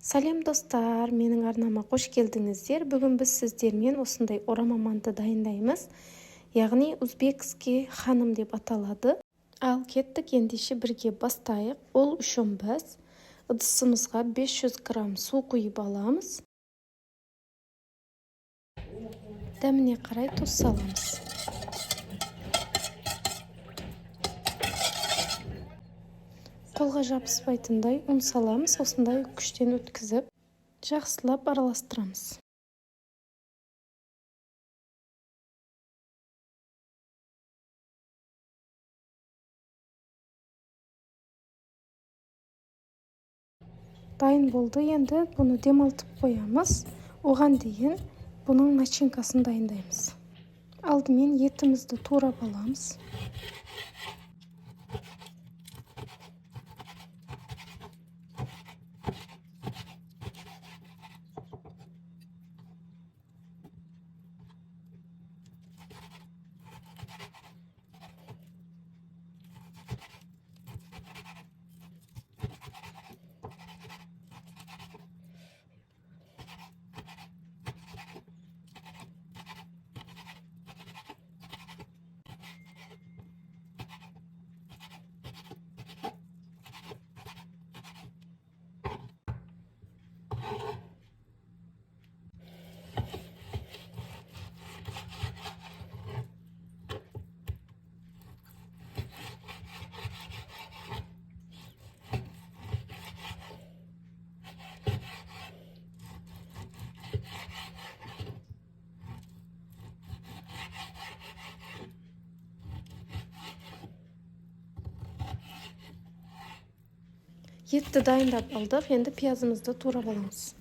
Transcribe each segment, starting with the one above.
Сәлем достар, менің арнама қош келдіңіздер. Бүгін біз сіздермен осындай орама манты дайындаймыз. Яғни узбекский ханым деп аталады. Ал кеттік, ендеше бірге бастайық. Ол үшін біз ыдысымызға 500 грамм су құйып аламыз. Дәміне қарай тұз саламыз. Қолға жабыспайтындай ұн саламыз, осындай күштен өткізіп, жақсылап араластырамыз. Дайын болды, енді бұны демалтып қоямыз. Оған дейін бұның начинкасын дайындаймыз. Алдымен етімізді турап аламыз. Етті дайындап алдық, енді пиязымызды турап аламыз.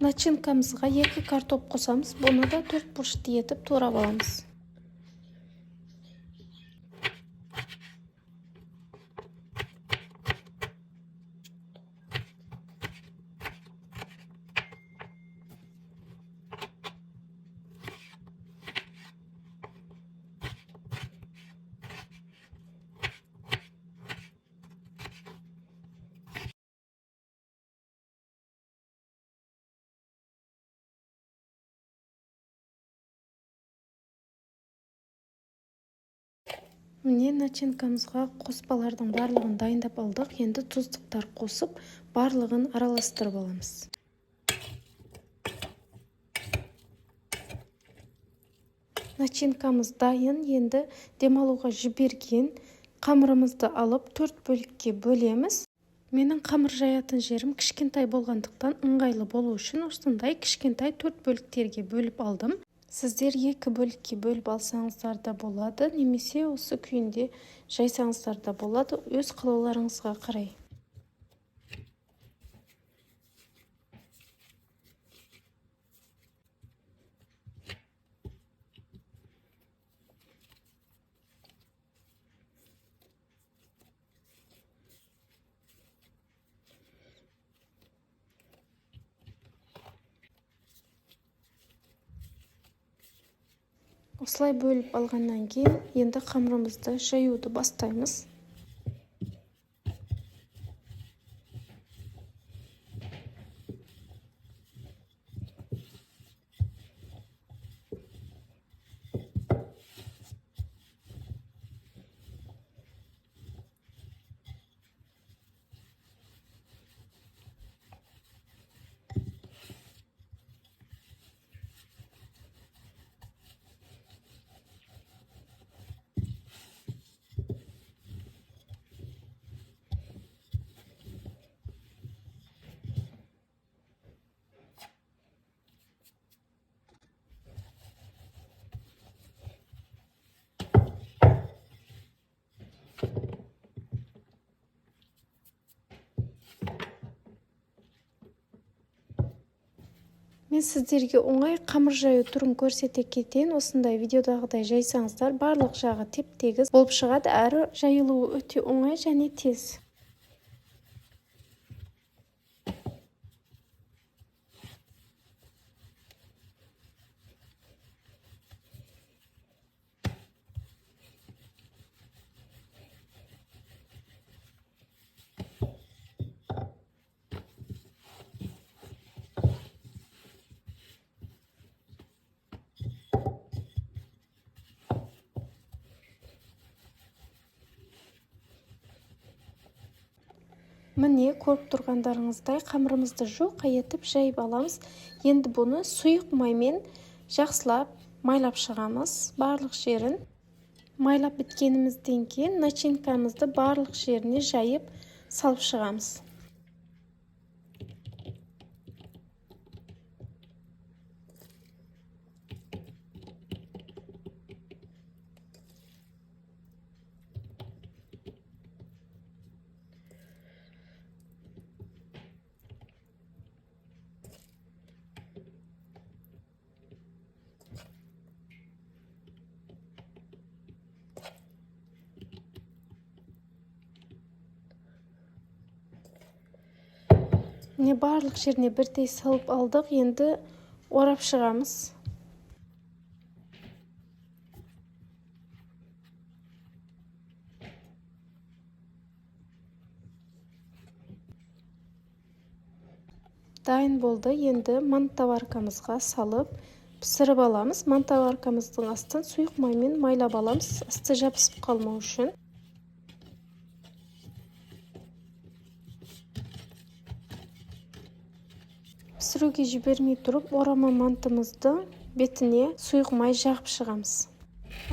Начинкамызға 2 картоп қосамыз, бұны да 4 бұрышты етіп турап аламыз. Міне начинкамызға қоспалардың барлығын дайындап алдық. Енді тұздықтар қосып, барлығын араластырып аламыз. Начинкамыз дайын. Енді демалуға жіберген қамырымызды алып 4 бөлікке бөлеміз. Менің қамыр жаятын жерім кішкентай болғандықтан ыңғайлы болу үшін осындай кішкентай 4 бөліктерге бөліп алдым. Сіздер 2 бөлікке бөліп алсаңыздар да болады, немесе осы күйінде жайсаңыздар да болады, өз қалауларыңызға қарай. Осылай бөліп алғаннан кейін енді қамырымызды жаюды бастаймыз. Мен сіздерге оңай қамыр жаю түрін көрсете кетейін. Осындай видеодағыдай жайсаңыздар, барлық жағы теп-тегіс болып шығады, әрі жайылуы өте оңай және тез. Міне, көріп тұрғандарыңыздай, қамырымызды жұқа етіп жайып аламыз. Енді бұны сұйық маймен жақсылап майлап шығамыз барлық жерін. Майлап біткенімізден кейін начинкамызды барлық жеріне жайып салып шығамыз. Міне, барлық жеріне бірдей салып алдық. Енді орап шығамыз. Дайын болды. Енді мантоваркамызға салып пісіріп аламыз. Мантоваркамыздың астын сұйық маймен майлап аламыз, асты жабысып қалмау үшін. Пісіруге жібермей тұрып, орама мантымызды бетіне сұйық май жағып шығамыз.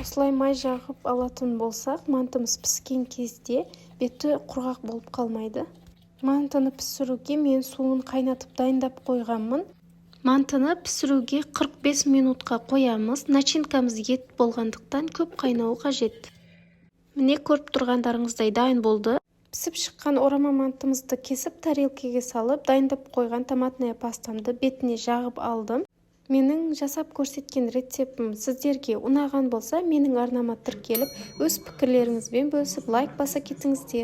Осылай май жағып алатын болсақ, мантымыз піскен кезде беті құрғақ болып қалмайды. Мантыны пісіруге мен суын қайнатып дайындап қойғанмын. Мантыны пісіруге 45 минутқа қоямыз. Начинкамыз ет болғандықтан көп қайнауы қажет. Міне, көріп тұрғандарыңыздай дайын болды. Пісіп шыққан орама мантымызды кесіп, тарелкеге салып, дайындап қойған томатная пастамды бетіне жағып алдым. Менің жасап көрсеткен рецептім сіздерге ұнаған болса, менің арнама тіркеліп, өз пікірлеріңізбен бөлісіп, лайк баса кетіңіздер.